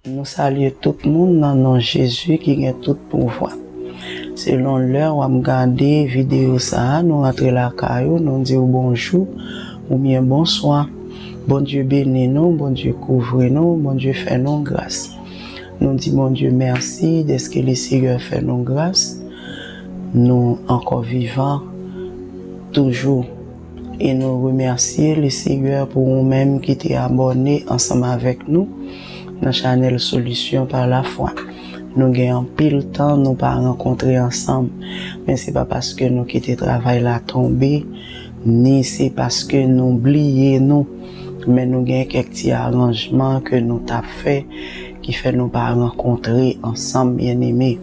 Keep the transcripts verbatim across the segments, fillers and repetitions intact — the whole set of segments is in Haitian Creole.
Nou salye tout moun nan non Jezi ki gen tout pouvwa. Selon lè w ap gade videyo sa a, nou rantre lakay ou, nou di w bonjou oubyen bonswa. Bondye beni nou, Bondye kouvri nou, Bondye fè nou gras. Nou di Bondye mèsi dèske Leseyè fè nou gras. Nou ankò vivan toujou. E nou remèsye Leseyè pou ou menm ki te abòne ansanm avèk nou nan chanèl Solisyon pa Lafwa. Nou gen anpil tan nou pa rankontre ansanm, men se pa paske nou kite travay la tonbe, ni se paske nou bliye nou, men nou gen kèk ti aranjman ke nou t ap fè ki fè nou pa rankontre ansanm, byeneme.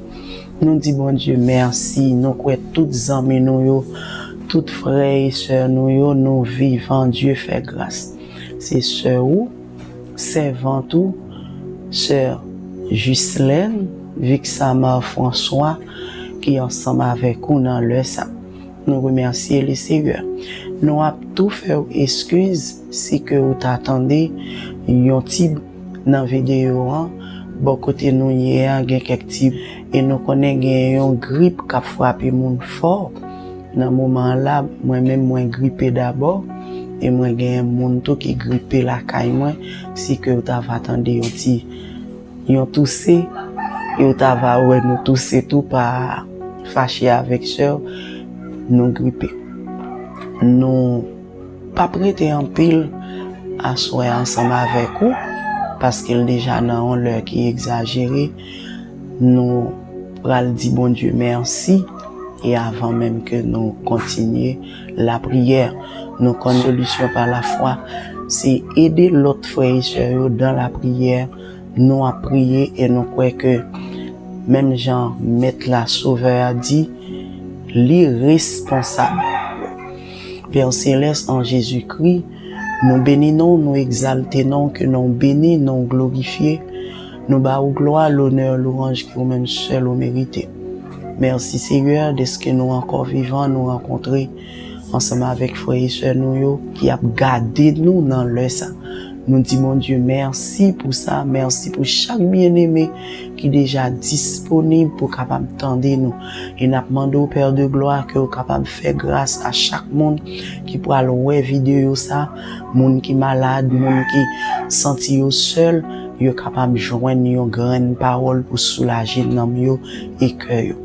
Nou di Bondye mèsi, nou kwè tout zanmi nou yo, tout frè e sè nou yo, nou vivan, Dye fè gras. Se sè ou, sèvant ou, sè Ghislaine Vixamar François, ki ansanm avèk ou nan lè sa. Nou remèsye Leseyè. Nou ap tou fè w eskiz si ke ou ta tande yon ti nan videyo an, bò kote nou ye a gen kèk ti, e nou konnen gen yon grip k ap frape moun fò. Nan moman an la, mwen menm mwen gripe dabò, e mwen gen moun tou ki gripe lakay mwen, si ke ou ta va tande yon ti, yon touse, e ou ta va wè nou touse tou, pa fache avèk sè w, nou gripe. Nou p ap rete anpil aswè ansanm avèk ou, paske l deja nan yon lè ki egzajere. Nou pral di Bondye mèsi, e avan menm ke nou kontinye lapriyè, nou konn Solisyon pa Lafwa, se ede lòt frè e sè yo dan lapriyè. Nou ap priye e nou kwè ke menm jan Mèt la, Sovè a di, li responsab. Pè Selès, an Jezikri, nou beni non w, nou egzalte non w, ke non w beni, non w glorifye. Nou ba ou glwa, lonè, louwanj ke ou menm sèl ou merite. Mèsi, Seyè, dèske nou ankò vivan, nou rankontre ansanm avèk frè e sè nou yo ki ap gade nou nan lè sa. Nou di Bondye mèsi pou sa, mèsi pou chak byeneme ki deja disponib pou kapab tande nou. E n ap mande w, Pè de glwa, ke w kapab fè gras a chak moun ki pral wè videyo sa, moun ki malad, moun ki santi yo sèl, yo kapab jwenn yon grenn pawòl pou soulaje nanm yo e kè yo.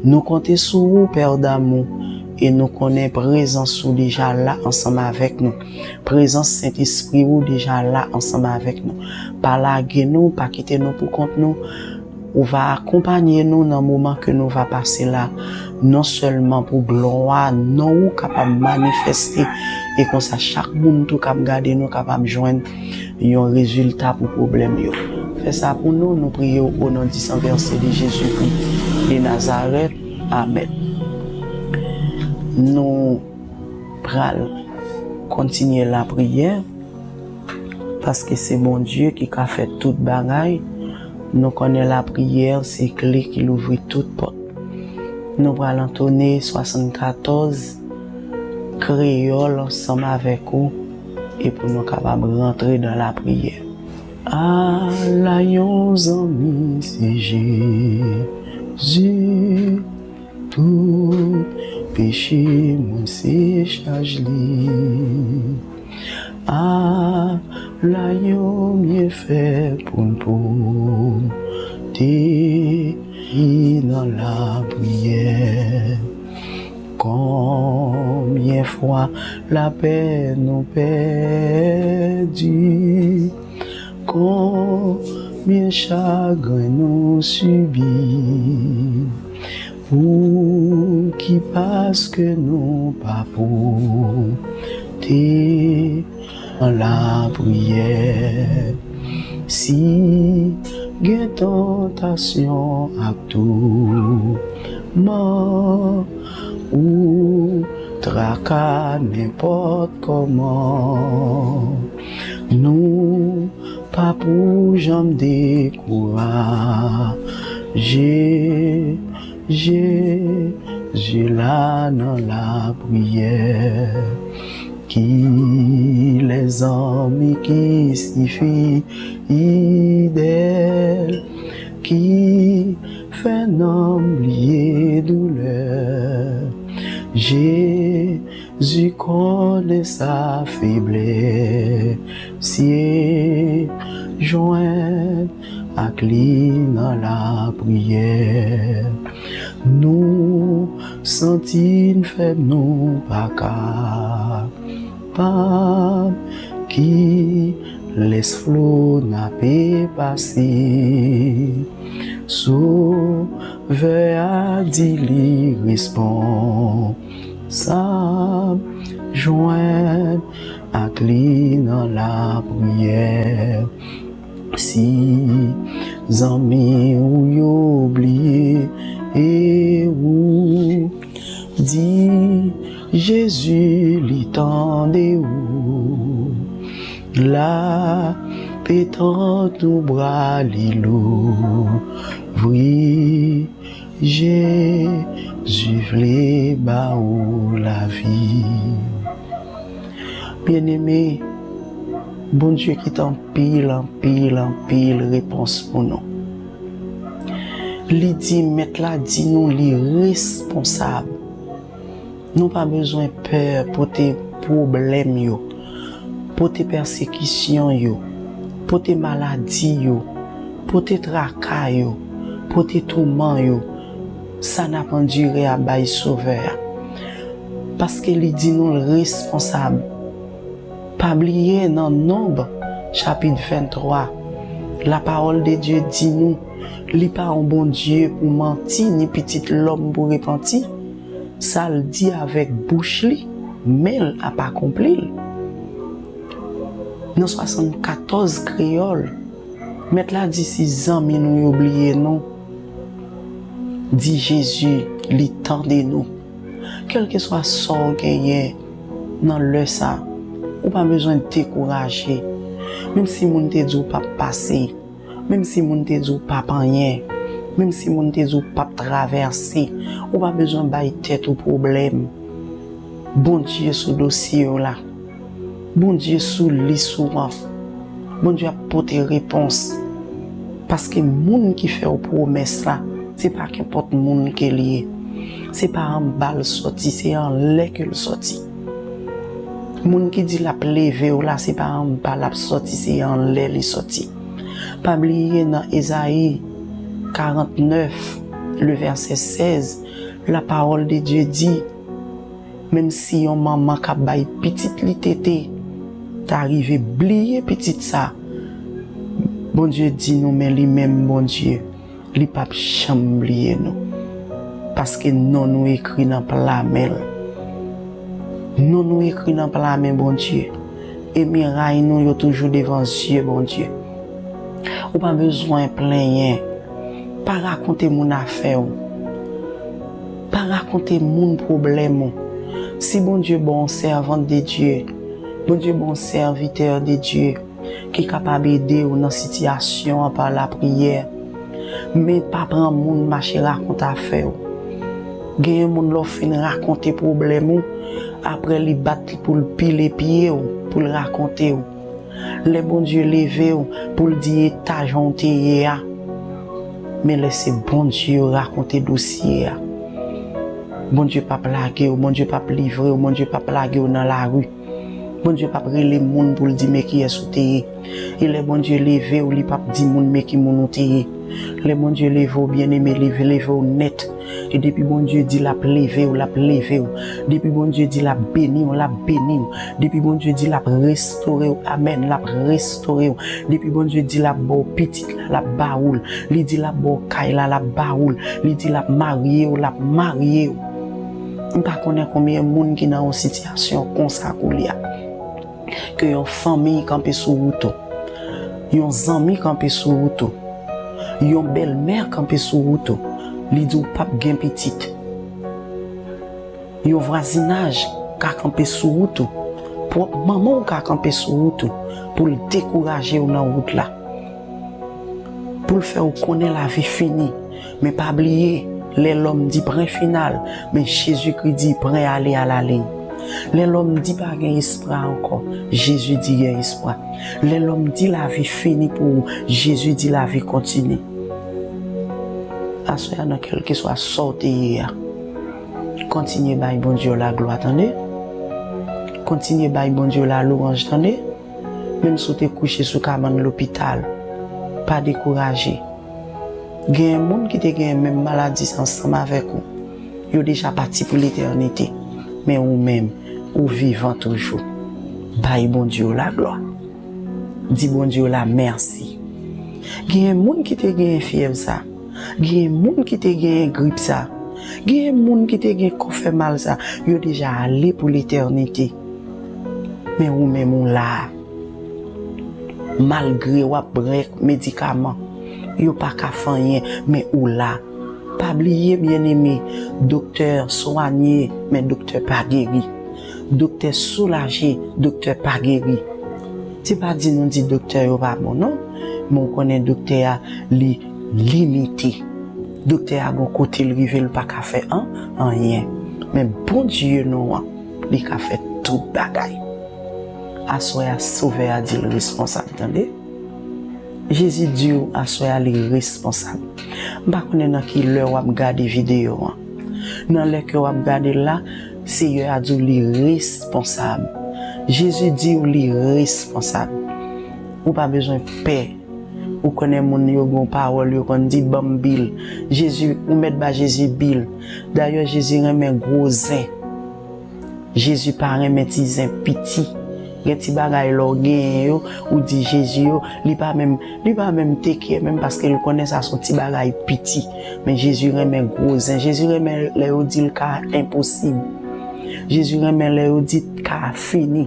Nou konte sou ou, Pè damou, e nou konnen prezans ou deja la ansanm avèk nou. Prezans Sentespri ou deja la ansanm avèk nou. Pa lage nou, pa kite nou pou kont nou. Ou va akonpanye nou nan moman ke nou va pase la, non sèlman pou glwa non ou kapab manifeste, e konsa chak moun tou k ap gade nou kapab jwenn yon rezilta pou pwoblèm yo. Fè sa pou nou, nou priye w o non disan vèse de Jezikri de Nazarèt. Amèn. Nou pral kontinye lapriyè, paske se Bondye ki ka fè tout bagay. Nou konnen lapriyè se kle ki louvri tout pòt. Nou pral antone swasannkatòz kreyòl ansanm avèk ou, e pou nou kapab rantre nan lapriyè. Ala yon zanmi se Jezi, tout peche mwen se chaj li. Ala yon byenfè pou n pote nan lapriyè. Konbyen fwa lapè nou pèdi, konbyen chagren nou sibi, pouki paske nou pa pote nan lapriyè. Si gen tantasyon ak toulman, ou traka nenpòt kòman, nou pa pou janm dekouraje. Jezi la nan lapriyè. Ki lè zanmi ki si fidèl, ki fè nanm bliye doulè. Jezi konnen sa feblès, se jwenn ak li nan lapriyè. Nou santi n fèb, nou pa kapab. Ki lès flo n ape pase, Sovè a di li responsab. Jwenn ak li nan lapriyè. Si zanmi w yo bliye ou, di Jezi li tande ou. Lapè tann ou, bra li louvri. Jezi vle ba ou lavi. Byeneme, Bondye kite anpil, anpil, anpil repons pou nou. Li di, Mèt la di nou li responsab. Nou pa bezwen pè pote pwoblèm yo, pote pèsekisyon yo, pote maladi yo, pote traka yo, pote touman yo. Sa n ap andire a bay Sovè a. Paske li di nou l responsab. Pa bliye nan Nonb, chapit venntwa, lapawòl de Dye di nou, li pa yon Bondye pou manti, ni pitit lòm pou repanti. Sa l di avèk bouch li, men l ap akonpli l. Nan swasannkatòz kreyòl, Mèt la di si zanmi nou yo bliye nou, di Jezi li tande nou. Kèlkeswa sa w genyen nan lè sa, ou pa bezwen dekouraje. Menm si moun te di w p ap pase, menm si moun te di w p ap anyen, menm si moun te di w p ap travèse, ou pa bezwen bay tèt ou pwoblèm. Bondye sou dosye w la. Bondye sou lis ou an. Bondye ap pote repons. Paske moun ki fè w pwomès la, se pa kenpòt moun ke li ye. Se pa anba l sòti, se anlè ke l sòti. Moun ki di l ap leve w la, se pa anba l ap sòti, se anlè li sòti. Pa bliye nan Ezayi karantnèf, le vèsè sèz, lapawòl de Dye di, menm si yon manman k ap bay pitit li tete ta rive bliye pitit sa, Bondye di nou, men li menm Bondye, li p ap janm bliye nou. Paske non nou ekri nan pla men l. Non nou ekri nan pla men Bondye. E miray nou yo toujou devan zye Bondye. Ou pa bezwen plenyen. Pa rakonte moun afè w. Pa rakonte moun pwoblèm ou. Si Bondye ba w yon sèvant de Dye, Bondye ba w yon sèvitè de Dye ki kapab ede w nan sitiyasyon an pa lapriyè, men pa pran moun mache rakonte afè w. Genyen moun lè w fin rakonte pwoblèm ou, apre li bat pou l pile pye w, pou l rakonte w. Lè Bondye leve w pou l di eta jan w te ye a, men lè se Bondye yo rakonte dosye a. Bondye p ap lage w, Bondye p ap livre w, Bondye p ap lage w nan lari. Bondye p ap rele moun pou l di men kiyès ou te ye. E lè Bondye leve w, li p ap di moun men ki moun ou te ye. Lè Bondye leve w, byeneme, li leve w nèt. E depi Bondye di l ap leve w, l ap leve w. Depi Bondye di l ap beni w, l ap beni w. Depi Bondye di l ap restore w, amèn, l ap restore w. Depi Bondye di l ap ba w pitit la, l ap ba ou l. Li di l ap ba w kay la, l ap ba ou l. Li di l ap marye w, l ap marye w. M pa konnen konbyen moun ki nan yon sitiyasyon konsa koulye a. Ke yon fanmi kanpe sou wout ou. Yon zanmi kanpe sou wout ou. Yon bèlmè kanpe sou wout ou. Li di w p ap gen pitit. Yon vwazinaj ka kanpe sou wout ou. Pwòp manman w ka kanpe sou wout ou pou l dekouraje w nan wout la. Pou l fè w konnen lavi fini. Men pa bliye, lè lòm di pwen final, men Jezikri di pwen ale a la liy. Lè lòm di pa gen espwa ankò, Jezi di gen espwa. Lè lòm di lavi fini pou ou, Jezi di lavi kontinye. Aswè a, nan kèlkeswa sa w te ye a, kontinye bay Bondye laglwa, tande. Kontinye bay Bondye lalouwanj, tande. Menm si w te kouche sou kabann lopital, pa dekouraje. Gen moun ki te gen menm maladi sa ansanm avèk ou. Yo deja pati pou letènite. Men ou menm, ou vivan toujou. Bay Bondye w laglwa. Di Bondye w la mèsi. Gen moun ki te gen fyèv sa. Gen moun ki te gen grip sa. Gen moun ki te gen kò fè mal sa. Yo deja ale pou letènite. Men ou menm ou la. Malgre w ap bwè medikaman, yo pa ka fè anyen, men ou la. Pa bliye, byeneme, doktè swanye, men doktè pa geri. Doktè soulaje, doktè pa geri. Se pa di nou di doktè yo pa bon, non. Men w konnen doktè a, li limite. Doktè a gon kote l rive, l pa ka fè an, anyen. Men Bondye nou an, li ka fè tout bagay. Aswè a, Sovè a di l responsab, tande. Jezi di w aswè a li responsab. M pa konnen nan ki lè w ap gade videyo an. Nan lè ke w ap gade l la, Seyè a di w li responsab. Jezi di w li responsab. Ou pa bezwen pè. Ou konnen moun yo gon pawòl yo konn di, "Ban m bil." Jezi, ou mèt ba Jezi bil. Dayè, Jezi renmen gwo zen. Jezi pa renmen ti zen piti. Gen ti bagay lè w genyen yo, ou di Jezi yo, li pa menm, li pa menm teke menm paske l konnen sa se yon ti bagay piti. Men Jezi renmen gwo zen. Jezi renmen lè yo di l ka enposib. Jezi renmen lè yo di ka fini.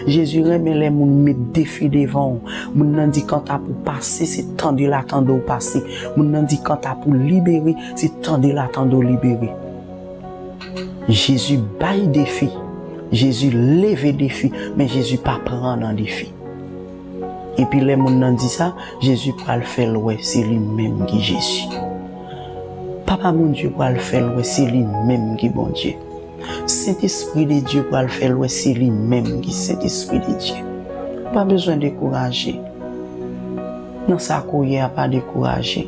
Jezi renmen lè moun met defi devan w. Moun nan di kanta pou pase, se tande l a tande w pase. Moun nan di kanta pou libere, se tande l a tande w libere. Jezi bay defi. Jezi leve defi, men Jezi pa pran nan defi. Epi lè moun nan di sa, Jezi pral fè l wè se li menm ki Jezi. Papa Bondye pral fè l wè se li menm ki Bondye. Sentespri de Dye pral fè l wè se li menm ki Sentespri de Dye. Ou pa bezwen dekouraje. Nan sa ke w ye a, pa dekouraje.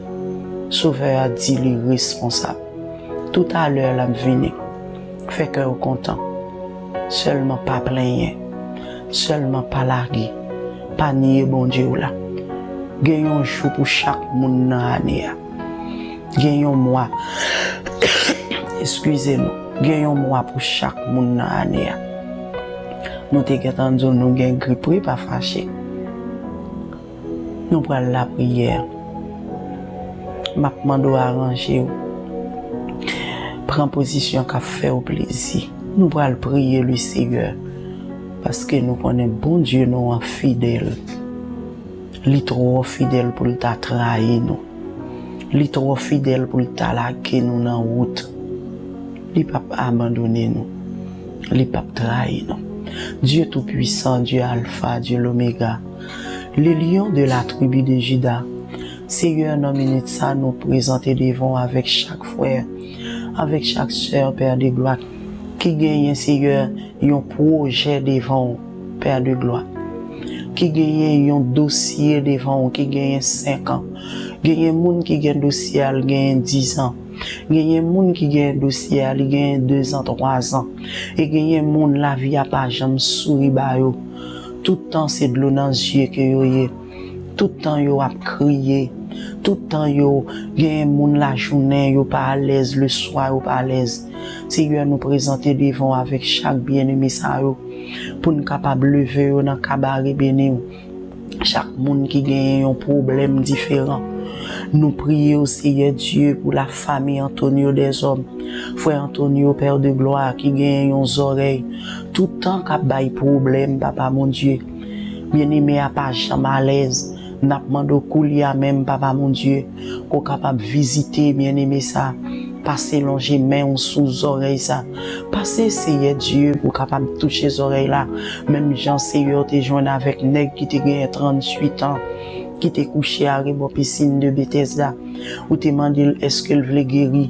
Sovè a di li responsab. Toutalè l ap vini. Fè kè w kontan. Sèlman pa plenyen. Sèlman pa lage. Pa nye Bondye w la. Gen yon jou pou chak moun nan ane a. Gen yon mwa. Eskize nou. Gen yon mwa pou chak moun nan ane a. Nou te gentan di w nou gen grip wi, pa fache. Nou pral lapriyè. M ap mande w aranje w. Pran pozisyon k ap fè w plezi. Nou pral priye le Seyè. Paske nou konnen Bondye nou an fidèl. Li twò fidèl pou l ta trayi nou. Li twò fidèl pou l ta lage nou nan wout. Li p ap abandone nou. Li p ap trayi nou. Dieu Tout-Puissant, Dieu Alpha, Dieu l'Oméga, le Lion de la tribu de Juda. Seyè, nan minit sa, nou prezante devan w avèk chak frè, avèk chak sè, Pè de glwa, ki genyen, Seyè, yon pwojè devan w, Pè de glwa, ki genyen yon dosye devan w ki genyen senk an. Genyen moun ki gen dosye a, l genyen diz an. Genyen moun ki gen dosye a, li genyen dezan, twazan. E genyen moun, lavi a pa janm souri ba yo. Tout tan, se dlo nan zye ke yo ye. Tout tan, yo ap kriye. Tout tan, yo genyen moun lajounen, yo pa alèz, leswa, yo pa alèz. Seyè, nou prezante devan w avèk chak byeneme sa yo, pou n kapab leve yo nan kabare beni w. Chak moun ki genyen yon pwoblèm diferan, nou priye w, Seyè Dye, pou la famille Antonio Dèzòm, frè Antonio, Pè de glwa, ki genyen yon zòrèy, tout tan k ap bay pwoblèm, Papa Bondye. Byeneme a pa janm alèz. N ap mande w koulye a menm, Papa Bondye, ke w kapab vizite byeneme sa. Pase lonje men w sou zòrèy sa. Pase, Seyè Dye, pou w kapab touche zòrèy la. Menm jan, Seyè, w te jwenn avèk nèg ki te genyen tranntuit an, ki te kouche arebò pisin de Betesda. Ou te mande l èske l vle geri.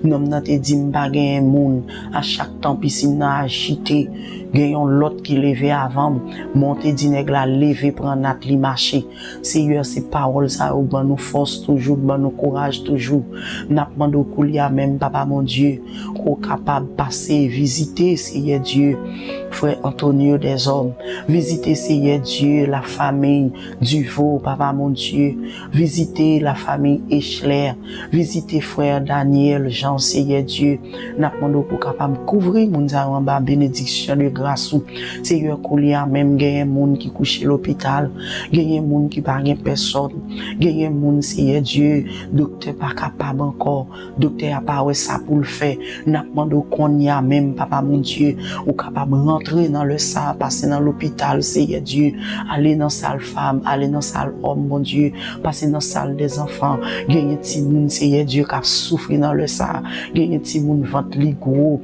Nonm nan te di, "M pa genyen moun." A chak tan, pisin nan ajite. Gen yon lòt ki leve avan m. Monte di nèg la leve pran nat li mache. Seyè, se pawòl sa yo k ban nou fòs toujou, k ban nou kouraj toujou. N ap mande w koulye a menm, Papa Bondye, ke w kapab pase vizite, Seyè Dye, frè Antonio Dèzòm. Vizite, Seyè Dye, la famille Duveau, Papa Bondye. Vizite la famille Echler. Vizite frè Daniel Jean, Seyè Dye. N ap mande w pou w kapab kouvri moun sa yo anba benediksyon de gras ou. Seyè, koulye a menm, genyen moun ki kouche lopital, genyen moun ki pa gen pèsòn, genyen moun, Seyè Dye, doktè pa kapab ankò, doktè a pa wè sa pou l fè. N ap mande w kounye a menm, Papa Bondye, ou kapab rantre nan lè sa a, pase nan lopital, Seyè Dye, ale nan sal fanm, ale nan sal òm, Bondye, pase nan sal dèzanfan. Genyen timoun, Seyè Dye, k ap soufri nan lè sa a. Genyen timoun vant li gwo.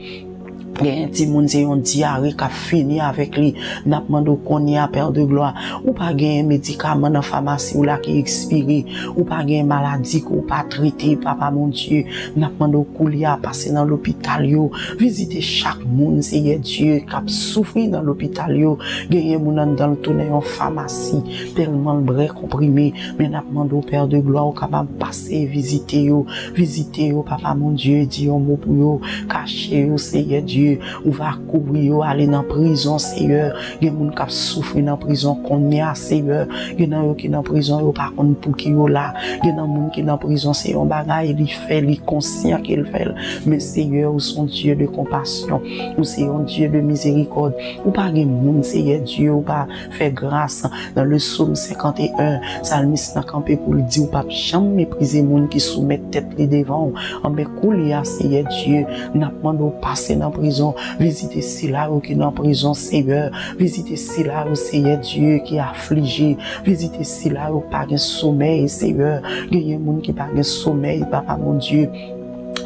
Genyen timoun se yon dyare k ap fini avèk li. N ap mande w kounye a, Pè de glwa, ou pa genyen medikaman nan famasi w la ki ekspire. Ou pa genyen maladi ke w pa trete, Papa Bondye. N ap mande w koulye a pase nan lopital yo. Vizite chak moun, Seyè Dye, k ap soufri nan lopital yo. Genyen moun anndan l tounen yon famasi, tèlman l bwè konprime. Men n ap mande w, Pè de glwa, ou kapab pase vizite yo. Vizite yo, Papa Bondye, di yon mo pou yo. Kache yo, Seyè Dye. Ou va kouvri yo, ale nan prizon, Seyè. Gen moun k ap soufri nan prizon kounye a, Seyè. Gen nan yo ki nan prizon, yo pa konn pou ki yo la. Gen nan moun ki nan prizon, se yon bagay li fè, li konsyan ke l fè l. Men, Seyè, ou se yon Dye de konpasyon. Ou se yon Dye de mizerikòd. Ou pa gen moun, Seyè Dye, ou pa fè gras. Nan le Sòm senkant e en, salmis lan kanpe pou l di, ou p ap janm meprize moun ki soumèt tèt li devan w. Anben, koulye a, Seyè Dye, n ap mande w pase nan prizon, vizite sila yo ki nan prizon, Seyè. Vizite sila yo, Seyè Dye, ki aflije. Vizite sila yo pa gen somèy, Seyè. Genyen moun ki pa gen somèy, Papa Bondye.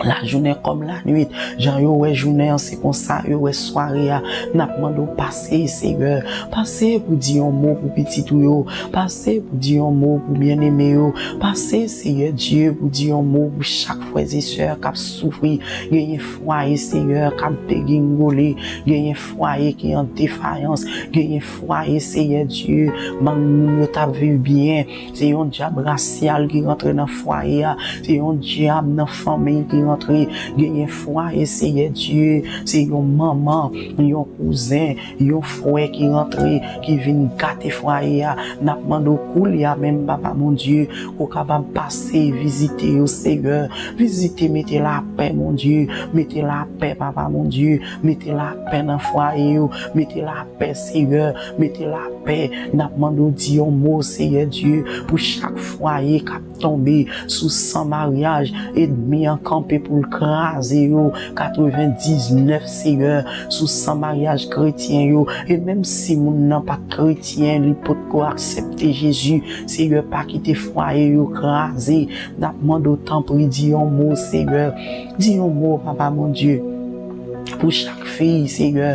Lajounen kòm lanwit, jan yo wè jounen an, se konsa yo wè sware a. N ap mande w pase, Seyè. Pase pou di yon mo pou pitit ou yo. Pase pou di yon mo pou byeneme yo. Pase, Seyè Dye, pou di yon mo pou chak frè e sè k ap soufri. Genyen fwaye, Seyè, k ap degingole. Genyen fwaye ki an defayans. Genyen fwaye, Seyè Dye, bann moun yo t ap viv byen. Se yon dyab rasyal ki rantre nan fwaye a. Se yon dyab nan fanmi ki rantre. Genyen fwaye, Seyè Dye. Se yon manman, yon kouzen, yon frè ki rantre, ki vin gate fwaye a. N ap mande w koulye a menm, Papa Bondye, ke w kapab pase vizite yo, Seyè. Vizite, mete lapè, Bondye. Mete lapè, Papa Bondye. Mete lapè nan fwaye yo. Mete lapè, Seyè. Mete lapè. N ap mande w di yon mo, Seyè Dye, pou chak fwaye k ap tonbe sou san maryaj. Ènmi an kanpe pou l kraze yo, katrevendiznèf, Seyè, sou san maryaj kretyen yo. E menm si moun nan pa t kretyen, li potko aksepte Jezi, Seyè, pa kite fwaye yo kraze. N ap mande w, tanpri, di yon mo, Seyè. Di yon mo, Papa Bondye, pou chak fi, Seyè.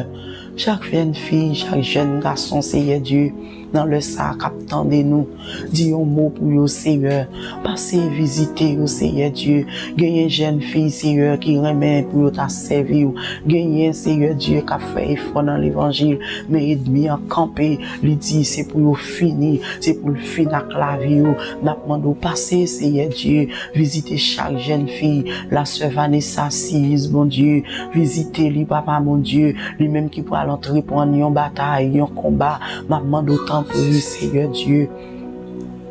Chak jèn fi, chak jèn gason, Seyè Dye, nan lè sa a k ap tande nou. Di yon mo pou yo, Seyè. Pase vizite yo, Seyè Dye. Genyen jèn fi, Seyè, ki renmen pou yo ta sèvi w. Genyen, Seyè Dye, k ap fè efò nan levanjil. Men ènmi an kanpe, li di se pou yo fini, se pou l fin ak lavi yo. N ap mande w pase, Seyè Dye, vizite chak jèn fi, la sè Vanessa Sis, Bondye, vizite li, Papa Bondye, li menm ki pral antreprann yon batay, yon konba. M ap mande w, tanpri, Seyè Dye,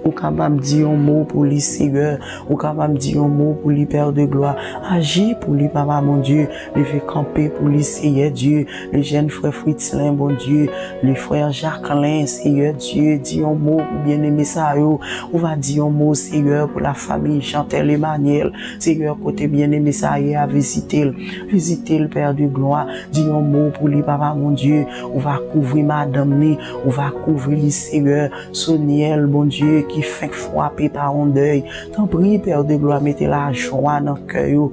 ou kapab di yon mo pou li, Seyè. Ou kapab di yon mo pou li, Pè de glwa. Aji pou li, Papa Bondye. Leve kanpe pou li, Seyè Dye. Le jèn frè Fritzlen, Bondye. Le frè Jacquelin, Seyè Dye. Di yon mo pou byeneme sa yo. Ou va di yon mo, Seyè, pou la famille Chantel Emmanuel. Seyè, kote byeneme sa ye a, vizite l. Vizite l, Pè de glwa. Di yon mo pou li, Papa Bondye. Ou va kouvri madanm li. Ou va kouvri li, Seyè. Sonyèl, Bondye, ki fenk frape pa yon dèy. Tanpri, Pè de glwa, mete lajwa nan kè yo.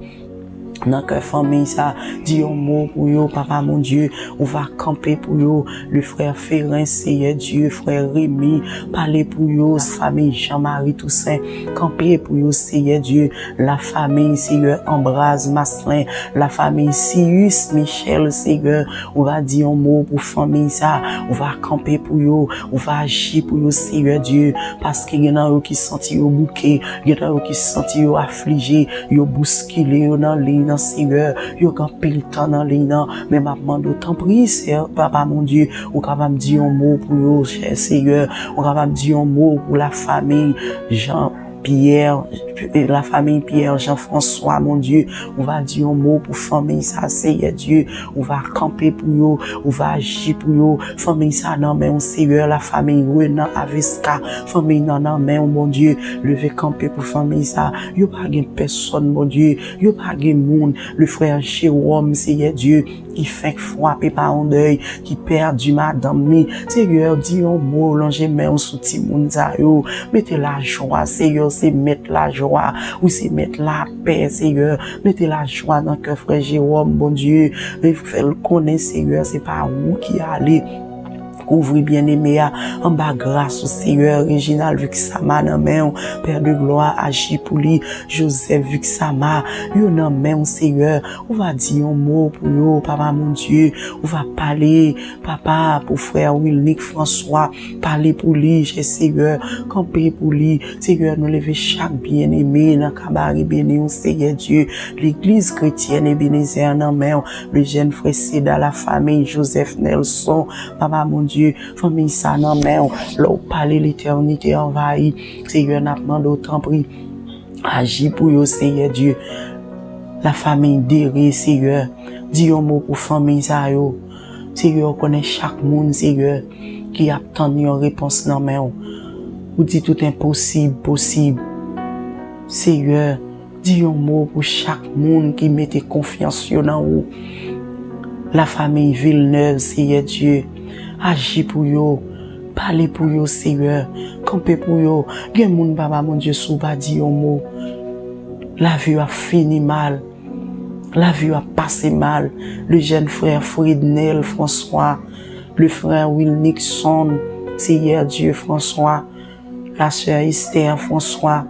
nan kè fanmiy sa, di yon mo pou yo, Papa Bondye, ou va kanpe pou yo, le frè Ferin, Seyè Dye, frè Remi, pale pou yo, fanmiy Jean Marie Toussaint, kanpe pou yo, Seyè Dye, la fanmiy, Seyè Ambraz Maslin, la fanmiy Sius Michel, Seyè, ou va di yon mo pou fanmiy sa, ou va kanpe pou yo, ou va aji pou yo, Seyè Dye, paske gen nan yo ki santi yo bouke, gen nan yo ki santi yo aflije, yo bouskile yo nan liy nan, Seyè, yo gen anpil tan nan liy nan, men m ap mande w, tanpri, Seyè, Papa Bondye, ou kapab di yon mo pou yo, chè Seyè, ou kapab di yon mo pou lafanmi Jean Pierre, lafanmi Pierre Jean François, Bondye, ou va di yon mo pou fanmiy sa, Seyè Dye, ou va kanpe pou yo, ou va aji pou yo, fanmiy sa nan men w, Seyè, lafanmi Renan Avesca, fanmiy nan nan men w, Bondye, leve kanpe pou fanmiy sa, yo pa gen pèsòn, Bondye, yo pa gen moun, le frè Jérôme, Seyè Dye, ki fenk frape pa yon dèy, ki pèdi madanm li. Seyè, di yon mo, lonje men w sou timoun sa yo. Mete lajwa, Seyè, se mèt lajwa. Ou se mèt lapè, Seyè. Mete lajwa nan kè frè Jewòm, Bondye. E fè l konnen, Seyè, se pa ou ki ale. Kouvri byeneme a anba gras ou, Seyè. Reginald Vixama nan men w. Pè de glwa, aji pou li. Joseph Vixama, yo nan men w, Seyè. Ou va di yon mo pou yo, Papa Bondye. Ou va pale, Papa, pou frè Wilnick François. Pale pou li, chè Seyè. Kanpe pou li. Seyè, nou leve chak byeneme nan kabare beni w, Seyè Dye. Legliz kretyèn Ebenezer nan men w. Le jèn frè Seda, lafanmi Joseph Nelson. Papa Bondye, fanmiy sa nan men w. Lè w pale, letènite anvayi. Seyè, n ap mande w, tanpri. Aji pou yo, Seyè Dye. Lafanmi Dere, Seyè. Di yon mo pou fanmiy sa yo. Seyè, ou konnen chak moun, Seyè, ki ap tann yon repons nan men w. Ou di tout enposib posib. Seyè, di yon mo pou chak moun ki mete konfyans yo nan ou. Lafanmi Villeneuve, Seyè Dye, aji pou yo. Pale pou yo, Seyè. Kanpe pou yo. Gen moun, Papa Bondye, si w pa di yon mo, lavi yo ap fini mal. Lavi yo ap pase mal. Le jèn frè Frednel François, le frè Wilnickson, Seyè Dye François, la sè Esther François,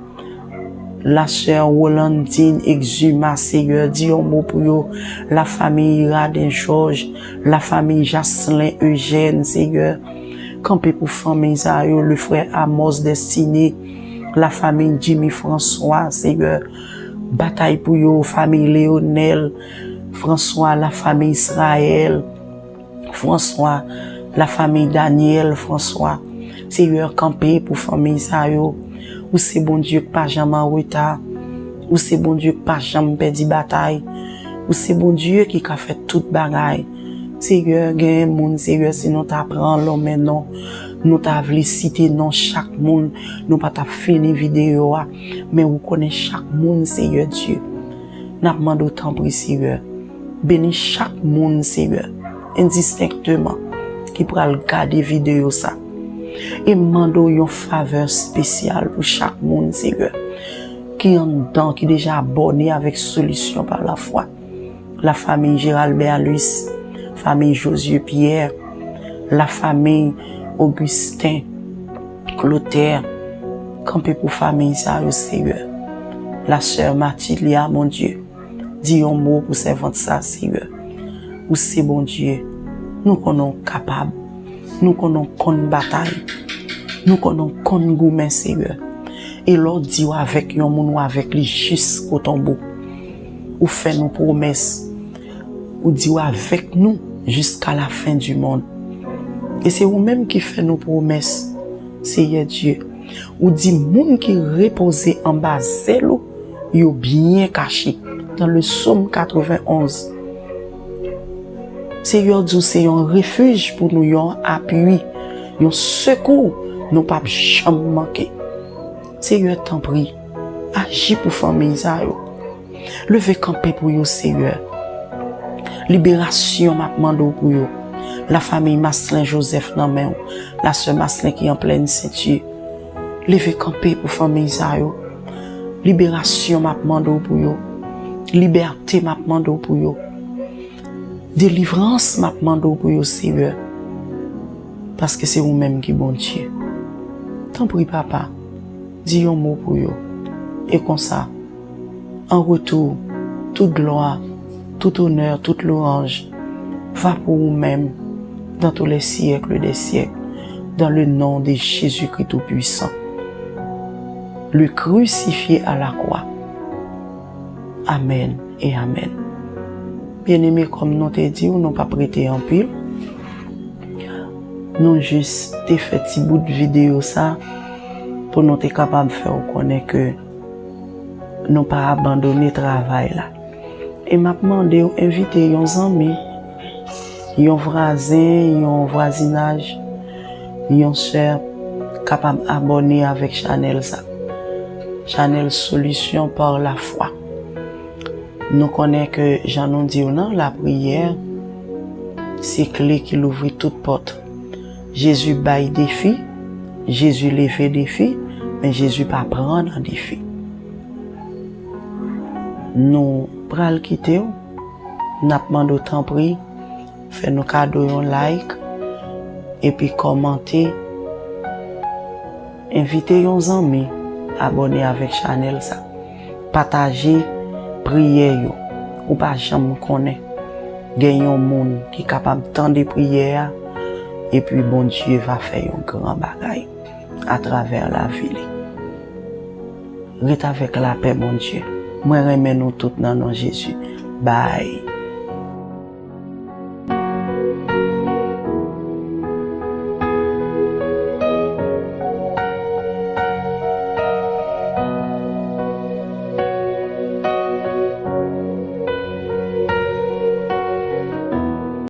la sè Rolandine Exuma, Seyè, di yon mo pou yo. Lafanmi Iraden Georges, lafanmi Jaslin Eugène, Seyè. Kanpe pou fanmiy sa yo, le frè Amos Destiné, lafanmi Jimmy François, Seyè. Batay pou yo, fanmiy Leonel François, lafanmi Israël François, lafanmi Daniel François. Seyè, kanpe pou fanmiy sa yo. Ou se Bondye k pa janm an reta. Ou se Bondye k pa janm pèdi batay. Ou se Bondye ki ka fè tout bagay. Seyè, genyen moun, Seyè, si nou ta pran lonmen non, nou ta vle site non chak moun, nou pa t ap fini videyo a. Men ou konnen chak moun, Seyè Dye. N ap mande w, tanpri, Seyè, beni chak moun, Seyè, endistenkteman, ki pral gade videyo sa. E m mande w yon favè espesyal pou chak moun, Seyè, ki anndan, ki deja abòne avèk Solution par la foi. Lafanmi Gérald Berlus, fanmi Josué Pierre, lafanmi Augustin Clotaire, kanpe pou fanmiy sa yo, Seyè. La sè Matilia, Bondye, di yon mo pou sèvant sa, Seyè. Ou se Bondye. Nou konnen w kapab. Nou konnen w konn batay. Nou konnen w konn goumen, Seyè. E lè w di w avèk yon moun, w avèk li jiskotonbo. Ou fè nou pwomès. Ou di w avèk nou jusqu'à la fin du monde. E se ou menm ki fè nou pwomès, Seyè Dye. Ou di moun ki repoze anba zèl ou, yo byen kache. Dans le psaume quatre-vingt-onze. Seyè di w se yon refij pou nou, yon apui, yon sekou nou p ap janm manke. Seyè, tanpri, aji pou fanmiy sa yo. Leve kanpe pou yo, Seyè. Liberasyon m ap mande w pou yo. Lafanmiy Maslin Joseph nan men w. Lasè Maslin ki an plèn senti. Leve kanpe pou fanmiy sa yo. Liberasyon m ap mande w pou yo. Libète m ap mande w pou yo. Delivrans m ap mande w pou yo, Seyè. Paske se ou menm ki Bondye. Tanpri, Papa, di yon mo pou yo. E konsa, an retou, tout glwa, tout onè, tout lwanj va pou ou menm, dans tous les siècles des siècles, dans le nom de Jésus-Christ Tout-Puissant, le crucifié à la croix. Amèn e amèn. Byeneme, kòm nou te di w, nou p ap rete anpil. Nou jis te fè ti bout videyo sa pou nou te kapab fè w konnen ke nou pa abandone travay la. E m ap mande w envite yon zanmi, yon vwazen, yon vwazinaj, yon sè kapab abòne avèk chanèl sa. Chanèl Solution par la foi. Nou konnen ke, jan nou di w nan, lapriyè se kle ki louvri tout pòt. Jezi bay defi, Jezi leve defi, men Jezi pa pran nan defi. Nou pral kite w, n ap mande w tanpri, fè nou kado yon like, epi kòmante, envite yon zanmi abòne avèk chanèl sa. Pataje priyè yo. Ou pa janm konnen. Gen yon moun ki kapab tande priyè a, epi Bondye va fè yon gran bagay atravè lavi li. Ret avèk lapè Bondye. Mwen renmen nou tout nan non Jezi. Bye.